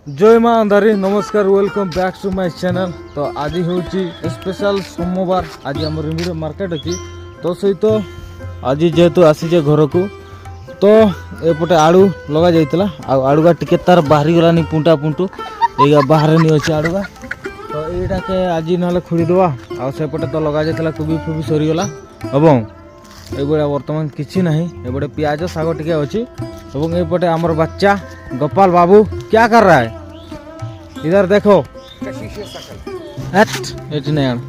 ଜୟ ମା ଅନ୍ଧାରୀ। ନମସ୍କାର, welcome back to my channel. ତ ଆଜି ହେଉଛି ସ୍ପେଶାଲ ସୋମବାର। ଆଜି ଆମର ରିମିର ମାର୍କେଟ ଅଛି। ତ ସହିତ ଆଜି ଯେହେତୁ ଆସିଛେ ଘରକୁ, ତ ଏପଟେ ଆଳୁ ଲଗା ଯାଇଥିଲା ଆଉ ଆଳୁଗା ଟିକେ ତାର ବାହାରିଗଲାନି, ପୁଣ୍ଟା ପୁଣ୍ଟୁ ଏଇଗା ବାହାରେନି ଅଛି ଆଳୁଗା। ତ ଏଇଟାକେ ଆଜି ନହେଲେ ଖୋଳିଦେବା। ଆଉ ସେପଟେ ତ ଲଗା ଯାଇଥିଲା କୋବି ଫୋବି, ସରିଗଲା ଏବଂ ଏଇଭଳିଆ ବର୍ତ୍ତମାନ କିଛି ନାହିଁ। ଏପଟେ ପିଆଜ ଶାଗ ଟିକେ ଅଛି ଏବଂ ଏପଟେ ଆମର ବାଚ୍ଚା ଗୋପାଲ ବାବୁ क्या कर रहा है? इधर देखो। हट, ଏଠି नहीं आना।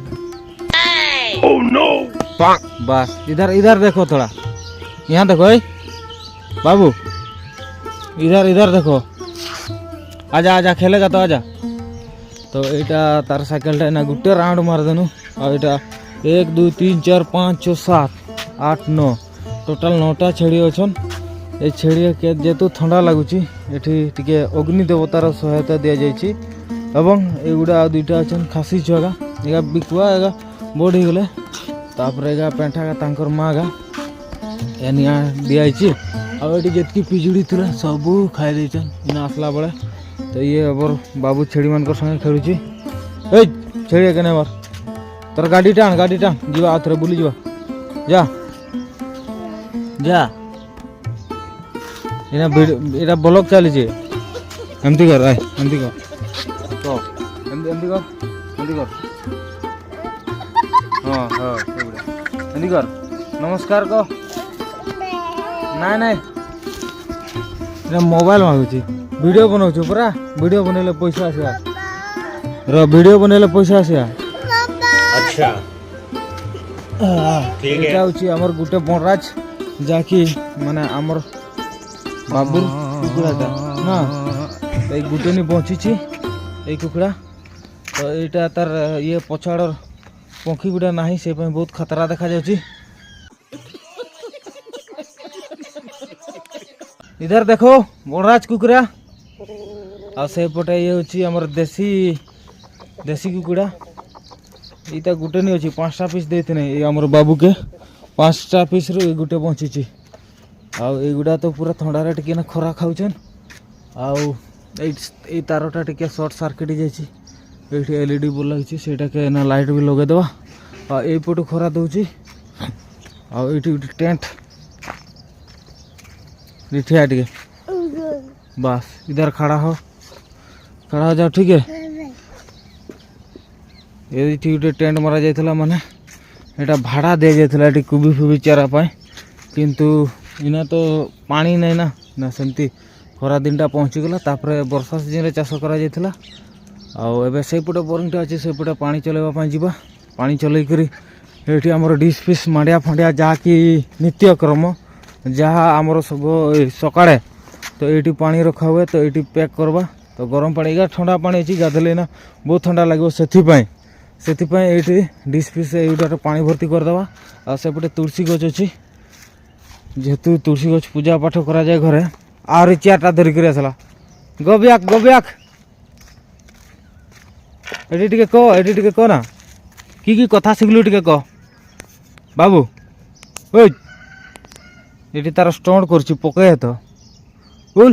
बस, इधर इधर देखो थोड़ा। यहाँ देखो। ए बाबू, इधर इधर देखो। आजा आजा, खेलेगा तो आजा। ତ ଏଇଟା ତାର ସାଇକେଲଟା ନା ଗୋଟେ ରାଉଣ୍ଡ ମାରିଦେନୁ। ଆଉ ଏଇଟା ଏକ, ଦୁଇ, ତିନି, ଚାରି, ପାଞ୍ଚ, ଛଅ, ସାତ, ଆଠ, ନଅ, ଟୋଟାଲ ନଅଟା ଛେଳି ଅଛନ୍। ଏ ଛେଳି ଯେହେତୁ ଥଣ୍ଡା ଲାଗୁଛି, ଏଠି ଟିକେ ଅଗ୍ନି ଦେବତାର ସହାୟତା ଦିଆଯାଇଛି। ଏବଂ ଏଗୁଡ଼ା ଆଉ ଦୁଇଟା ଅଛନ୍ ଖାସି ଛୁଆଗା, ଏଗା ବିକୁଆ, ଏଗା ବଡ଼ ହେଇଗଲେ। ତାପରେ ଏଗା ପେଣ୍ଠାଗା ତାଙ୍କର ମା'ଗା ଏ ନିଆଁ ଦିଆହେଇଛି। ଆଉ ଏଠି ଯେତିକି ପିଜୁଳି ଥିଲା ସବୁ ଖାଇ ଦେଇଛନ୍ ଇନ ଆସିଲା ବେଳେ। ତ ଇଏ ଆମର ବାବୁ ଛେଳିମାନଙ୍କର ସାଙ୍ଗେ ଖେଳୁଛି। ଏଇ ଛେଳି କେନେ ମାର, ତୋର ଗାଡ଼ି ଟାଣ, ଗାଡ଼ି ଟାଣ, ଯିବା ଆଉ ଥରେ ବୁଲି ଯିବା। ଯା ଯା, ଏଇନା ଏଇଟା ବ୍ଲଗ ଚାଲିଛି। ଏମିତି କର, ଆୟ ଏମିତି କର ତ, ଏମିତି ଏମିତି କର, ଏମିତି କର। ହଁ ହଁ, ସେଇଗୁଡ଼ା ଏମିତି କର। ନମସ୍କାର କହ। ନାଇଁ ନାଇଁ, ଏଇଟା ମୋବାଇଲ ମାଗୁଛି। ଭିଡ଼ିଓ ବନାଉଛୁ ପରା। ଭିଡ଼ିଓ ବନେଇଲେ ପଇସା ଆସିବା ର, ଭିଡ଼ିଓ ବନେଇଲେ ପଇସା ଆସିବା। अच्छा, ठीक ଏଇଟା है। ହେଉଛି ଆମର ଗୋଟେ ବନରାଜ, ଯାହାକି ମାନେ ଆମର ବାବୁର କୁକୁଡ଼ାଟା ନା। ଏଇ ଗୋଟେ ନି ବଞ୍ଚିଛି ଏଇ କୁକୁଡ଼ା। ତ ଏଇଟା ତାର ଇଏ ପଛଆଡ଼ର ପଙ୍ଖୀ ଗୁଡ଼ା ନାହିଁ, ସେଇ ପାଇଁ ବହୁତ ଖତରା ଦେଖାଯାଉଛି। इधर देखो, ବନରାଜ କୁକୁଡ଼ା। ଆଉ ସେପଟେ ଇଏ ହେଉଛି ଆମର ଦେଶୀ ଦେଶୀ କୁକୁଡ଼ା। ଏଇଟା ଗୋଟେ ନି ଅଛି, ପାଞ୍ଚଟା ପିସ୍ ଦେଇଥିଲେ ଏଇ ଆମର ବାବୁକେ। ପାଞ୍ଚଟା ପିସ୍ରୁ ଏଇ ଗୋଟେ ବଞ୍ଚିଛି। ଆଉ ଏଇଗୁଡ଼ା ତ ପୁରା ଥଣ୍ଡାରେ ଟିକେ ନା ଖରା ଖାଉଛନ୍। ଆଉ ଏଇ ତାରଟା ଟିକେ ସର୍ଟ ସାର୍କିଟ୍ ହେଇଯାଇଛି। ଏଇଠି ଏଲଇଡି ବୋର୍ଡ଼ ଲାଗିଛି, ସେଇଟାକେ ନା ଲାଇଟ୍ ବି ଲଗେଇଦେବା। ଆଉ ଏଇପଟୁ ଖରା ଦେଉଛି। ଆଉ ଏଇଠି ଗୋଟେ ଟେଣ୍ଟ ଠିଆ ଟିକେ। बस, इधर खड़ा हो, खड़ा हो जाओ, ठीक है। ଏଇଠି ଗୋଟେ ଟେଣ୍ଟ ମରା ଯାଇଥିଲା, ମାନେ ଏଇଟା ଭଡ଼ା ଦିଆଯାଇଥିଲା ଏଠି କୋବି ଫୋବି ଚାରା ପାଇଁ। କିନ୍ତୁ ଏଇନା ତ ପାଣି ନାହିଁ ନା ନା, ସେମିତି ଖରା ଦିନଟା ପହଞ୍ଚିଗଲା। ତାପରେ ବର୍ଷା ସିଜନରେ ଚାଷ କରାଯାଇଥିଲା। ଆଉ ଏବେ ସେଇପଟେ ବୋରିଂଟା ଅଛି, ସେଇପଟେ ପାଣି ଚଲାଇବା ପାଇଁ ଯିବା। ପାଣି ଚଲେଇକରି ଏଇଠି ଆମର ଡିସ୍ ଫିସ୍, ମାଣ୍ଡିଆ ଫାଣ୍ଡିଆ, ଯାହାକି ନିତ୍ୟକର୍ମ ଯାହା ଆମର ସବୁ ଏଇ ସକାଳେ ତ ଏଇଠି ପାଣି ରଖା ହୁଏ, ତ ଏଇଠି ପ୍ୟାକ୍ କରବା। ତ ଗରମ ପାଣି, ଏଇଗା ଥଣ୍ଡା ପାଣି ଅଛି, ଗାଧେଇଲେ ନା ବହୁତ ଥଣ୍ଡା ଲାଗିବ। ସେଥିପାଇଁ ଏଇଠି ଡିସ୍ ଫିସ୍ ଏଇଗୁଡ଼ାରେ ପାଣି ଭର୍ତ୍ତି କରିଦେବା। ଆଉ ସେପଟେ ତୁଳସୀ ଗଛ ଅଛି, ଯେହେତୁ ତୁଳସୀ ଗଛ ପୂଜା ପାଠ କରାଯାଏ ଘରେ। ଆହୁରି ଚେୟାରଟା ଧରିକରି ଆସିଲା। Go back, go back. ଏଠି ଟିକେ କହ, ଏଠି ଟିକେ କହ ନା, କି କି କଥା ଶିଖିଲୁ ଟିକେ କହ ବାବୁ। ଓଇ, ଏଠି ତାର ଷ୍ଟଣ୍ଟ କରୁଛି ପକେଇ ତ। ବୁଲ,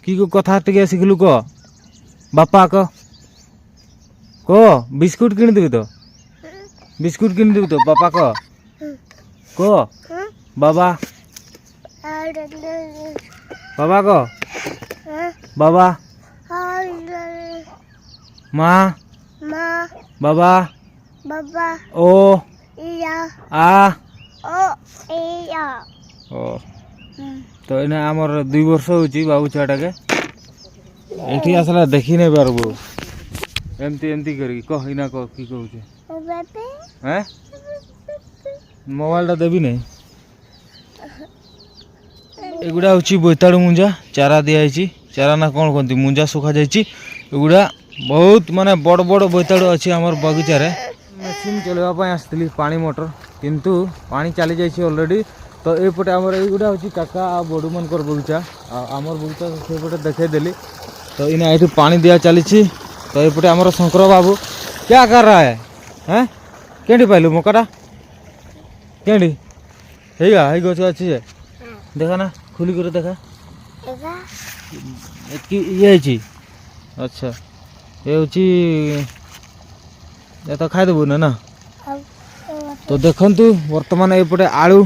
କି କି କଥା ଟିକେ ଶିଖିଲୁ କହ। ବାପା କହ, କହ। ବିସ୍କୁଟ କିଣିଦେବି ତ, ବିସ୍କୁଟ କିଣିଦେବି ତ। ବାପା କହ, କହ ବାବା, ବାବା କହ, ବାବା, ମା, ବାବା, ବାବା, ଓ, ଇୟା, ଆ, ଓ, ଇୟା। ଓ। ତ ଏଇନା ଆମର 2 ବର୍ଷ ହେଉଛି ବାବୁ ଛୁଆଟାକେ। ଏଠି ଆସିଲା, ଦେଖି ନାଇଁ ପାରବୁ। ଏମିତି ଏମିତି କରିକି କହ, ଏଇନା କହ, କି କହୁଛୁ? ବାବା। ହେଁ, ମୋବାଇଲଟା ଦେବି ନାଇଁ। ଏଗୁଡ଼ା ହେଉଛି ବୋଇତାଳୁ ମୁଞ୍ଜା ଚାରା ଦିଆହେଇଛି। ଚାରା ନା କ'ଣ କୁହନ୍ତି, ମୁଞ୍ଜା ଶୁଖାଯାଇଛି। ଏଗୁଡ଼ା ବହୁତ ମାନେ ବଡ଼ ବଡ଼ ବୋଇତାଳୁ ଅଛି ଆମର ବଗିଚାରେ। ମେସିନ୍ ଚଲେଇବା ପାଇଁ ଆସିଥିଲି ପାଣି ମଟର, କିନ୍ତୁ ପାଣି ଚାଲି ଯାଇଛି ଅଲରେଡ଼ି। ତ ଏଇପଟେ ଆମର ଏଇଗୁଡ଼ା ହେଉଛି କାକା ଆଉ ବଡ଼ୁମାନଙ୍କର ବଗିଚା। ଆଉ ଆମର ବଗିଚା ସେପଟେ ଦେଖେଇଦେଲି। ତ ଏଇନା ଏଇଠି ପାଣି ଦିଆ ଚାଲିଛି। ତ ଏପଟେ ଆମର ଶଙ୍କର ବାବୁ क्या कर रहा है? ହେଁ, କେଉଁଠି ପାଇଲୁ ମକାଟା? କେଉଁଠି? ହେଇଗା ହେଇ ଗଛ ଅଛି ଯେ, ଦେଖା ନା, ଖୋଲି କରି ଦେଖା। ଏଗା। ଏତିକି ଇଏ ହେଇଛି। ଆଚ୍ଛା, ଏ ହେଉଛି, ଏ ତ ଖାଇଦେବୁ ନା ନା? ଆଉ। ତ ଦେଖନ୍ତୁ, ବର୍ତ୍ତମାନ ଏପଟେ ଆଳୁ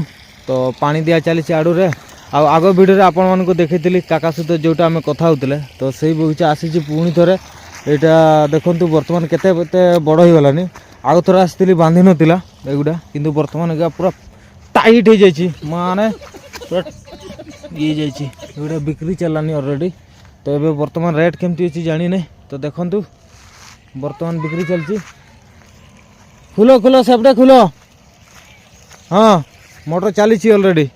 ତ ପାଣି ଦିଆ ଚାଲିଛି ଆଳୁରେ। ଆଉ ଆଗ ଭିଡ଼ିଓରେ ଆପଣମାନଙ୍କୁ ଦେଖେଇଥିଲି କାକା ସହିତ ଯେଉଁଟା ଆମେ କଥା ହେଉଥିଲେ, ତ ସେଇ ବଗିଚା ଆସିଛି ପୁଣି ଥରେ। ଏଇଟା ଦେଖନ୍ତୁ, ବର୍ତ୍ତମାନ କେତେ କେତେ ବଡ଼ ହେଇଗଲାନି। ଆଗ ଥରେ ଆସିଥିଲି, ବାନ୍ଧି ନଥିଲା ଏଗୁଡ଼ା, କିନ୍ତୁ ବର୍ତ୍ତମାନ ଏଗୁଡ଼ା ପୁରା ଟାଇଟ୍ ହେଇଯାଇଛି, ମାନେ ପୁରା ଇଏ ହେଇଯାଇଛି। ଏଗୁଡ଼ା ବିକ୍ରି ଚାଲିଲାନି ଅଲରେଡ଼ି। ତ ଏବେ ବର୍ତ୍ତମାନ ରେଟ୍ କେମିତି ଅଛି ଜାଣିନି। ତ ଦେଖନ୍ତୁ, ବର୍ତ୍ତମାନ ବିକ୍ରି ଚାଲିଛି। ଖୋଲ, ଖୋଲ, ସେପଟେ ଖୋଲ। ହଁ, ମୋଟର ଚାଲିଛି ଅଲରେଡ଼ି।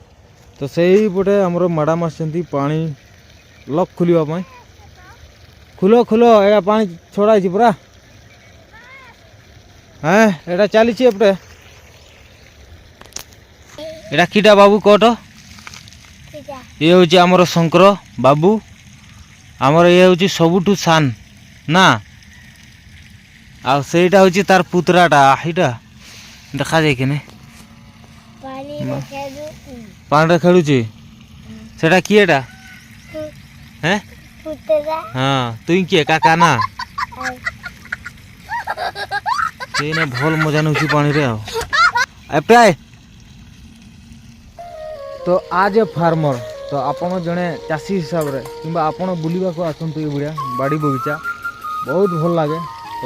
ତ ସେଇପଟେ ଆମର ମ୍ୟାଡ଼ାମ୍ ଆସିଛନ୍ତି ପାଣି ଲକ୍ ଖୋଲିବା ପାଇଁ। ଖୋଲ, ଖୋଲ, ଏଇଟା ପାଣି ଛଡ଼ା ହେଇଛି ପୁରା। ହଁ, ଏଇଟା ଚାଲିଛି ଏପଟେ। ଏଇଟା କିଟା ବାବୁ କଟ? କିଟା? ଇଏ ହେଉଛି ଆମର ଶଙ୍କର ବାବୁ। ଆମର ଇଏ ହେଉଛି ସବୁଠୁ ସାନ ନା, ଆଉ ସେଇଟା ହେଉଛି ତାର ପୁତୁରାଟା। ଏଇଟା ଦେଖାଯାଏ କି ନାଇଁ? ପାଣିରେ ଖେଳୁଛି। ପାଣିରେ ଖେଳୁଛି। ସେଟା କିଏଟା ହେଁ? ପୁତୁରା। ହଁ, ତୁଇ କିଏ, କାକା ନା? ଆଉ। ସେଇନା ଭଲ ମଜା ନେଉଛି ପାଣିରେ। ଆଉ ଏପଟେ ତ ଆଜ୍ ଏ ଫାର୍ମର, ତ ଆପଣ ଜଣେ ଚାଷୀ ହିସାବରେ କିମ୍ବା ଆପଣ ବୁଲିବାକୁ ଆସନ୍ତୁ, ଏଇଭଳିଆ ବାଡ଼ି ବଗିଚା ବହୁତ ଭଲ ଲାଗେ। ତ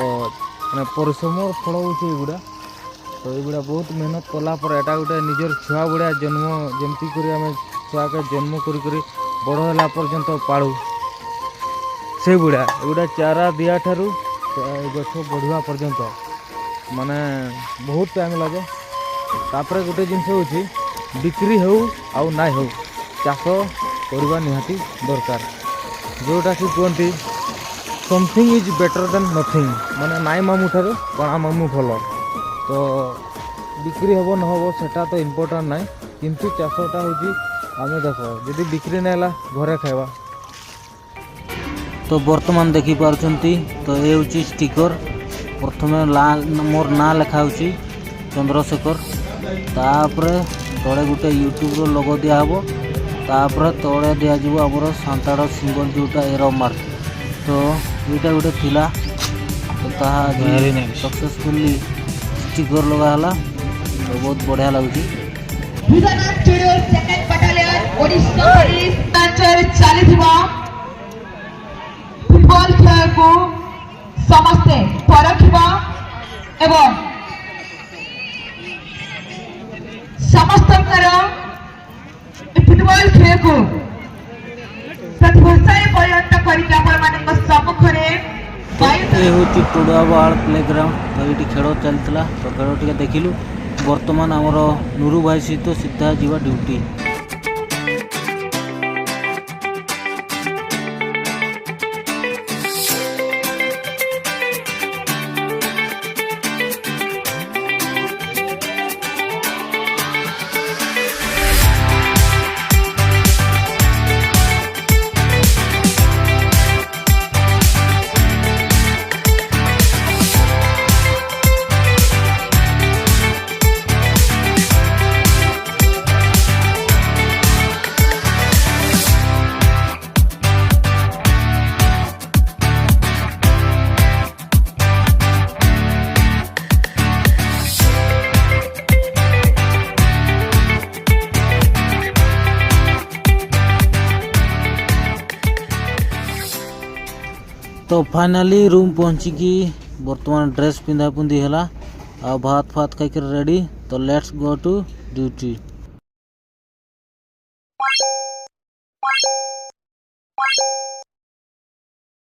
ମାନେ ପରିଶ୍ରମର ଫଳ ହେଉଛି ଏଇଗୁଡ଼ା। ତ ଏଇଗୁଡ଼ା ବହୁତ ମେହନତ କଲା ପରେ ଏଇଟା ଗୋଟେ ନିଜର ଛୁଆ ଭଳିଆ ଜନ୍ମ, ଯେମିତି କରି ଆମେ ଛୁଆକେ ଜନ୍ମ କରି କରି ବଡ଼ ହେଲା ପର୍ଯ୍ୟନ୍ତ ପାଳୁ, ସେଇଭଳିଆ ଏଗୁଡ଼ା ଚାରା ଦିଆ ଠାରୁ ଏ ଗଛ ବଢ଼ିବା ପର୍ଯ୍ୟନ୍ତ ମାନେ ବହୁତ ଟାଇମ୍ ଲାଗେ। ତାପରେ ଗୋଟେ ଜିନିଷ ହେଉଛି, ବିକ୍ରି ହେଉ ଆଉ ନାଇଁ ହେଉ, ଚାଷ କରିବା ନିହାତି ଦରକାର। ଯେଉଁଟାକି କୁହନ୍ତି, "Something is better than nothing", ମାନେ ନାଇଁ ମାମୁଁ ଠାରୁ କଣା ମାମୁଁ ଭଲ। ତ ବିକ୍ରି ହେବ ନ ହେବ ସେଟା ତ ଇମ୍ପୋର୍ଟାଣ୍ଟ ନାହିଁ, କିନ୍ତୁ ଚାଷଟା ହେଉଛି ଆମେ ଦେଖ, ଯଦି ବିକ୍ରି ନ ହେଲା ଘରେ ଖାଇବା। ତ ବର୍ତ୍ତମାନ ଦେଖିପାରୁଛନ୍ତି, ତ ଏ ହେଉଛି ଷ୍ଟିକର। ପ୍ରଥମେ ମୋର ନାଁ ଲେଖା ହେଉଛି ଚନ୍ଦ୍ରଶେଖର, ତାପରେ ତଳେ ଗୋଟେ ୟୁଟ୍ୟୁବ୍ର ଲୋଗୋ ଦିଆହେବ, ତାପରେ ତଳେ ଦିଆଯିବ ଆମର ସାନ୍ତାଳ ସିମ୍ବଲ, ଯେଉଁଟା ଏରୋ ମାର୍କ। ତ ଏଇଟା ଗୋଟେ ଥିଲା, ତ ତାହା ଆଜି ସକ୍ସେସଫୁଲି ଷ୍ଟିକର ଲଗା ହେଲା। ତ ବହୁତ ବଢ଼ିଆ ଲାଗୁଛି। Bhubaneswar studio, second battalion, Odisha police ମଞ୍ଚରେ ଚାଲିଥିବା ଫୁଟବଲ ଖେଳକୁ ସମସ୍ତେ ପରଖିବା ଏବଂ ସମସ୍ତଙ୍କର ଏ ଫୁଟବଲ ଖେଳକୁ ପ୍ରତିଭାଶାଳୀ ପରିଣତ କରିକି ଆପଣମାନଙ୍କ ସମ୍ମୁଖରେ ବାୟୁ ଏ ହେଉଛି ଟୁଡୁଆବାହାଳ ପ୍ଲେ ଗ୍ରାଉଣ୍ଡ। ତ ଏଇଠି ଖେଳ ଚାଲିଥିଲା, ତ ଖେଳ ଟିକେ ଦେଖିଲୁ। ବର୍ତ୍ତମାନ ଆମର ନୁରୁ ଭାଇ ସହିତ ସିଧା ଯିବା ଡ୍ୟୁଟି। ତ ଫାଇନାଲି ରୁମ୍ ପହଞ୍ଚିକି ବର୍ତ୍ତମାନ ଡ୍ରେସ୍ ପିନ୍ଧା ପୁନ୍ଧି ହେଲା ଆଉ ଭାତ ଫାତ ଖାଇକି ରେଡ଼ି। ତ let's go to duty.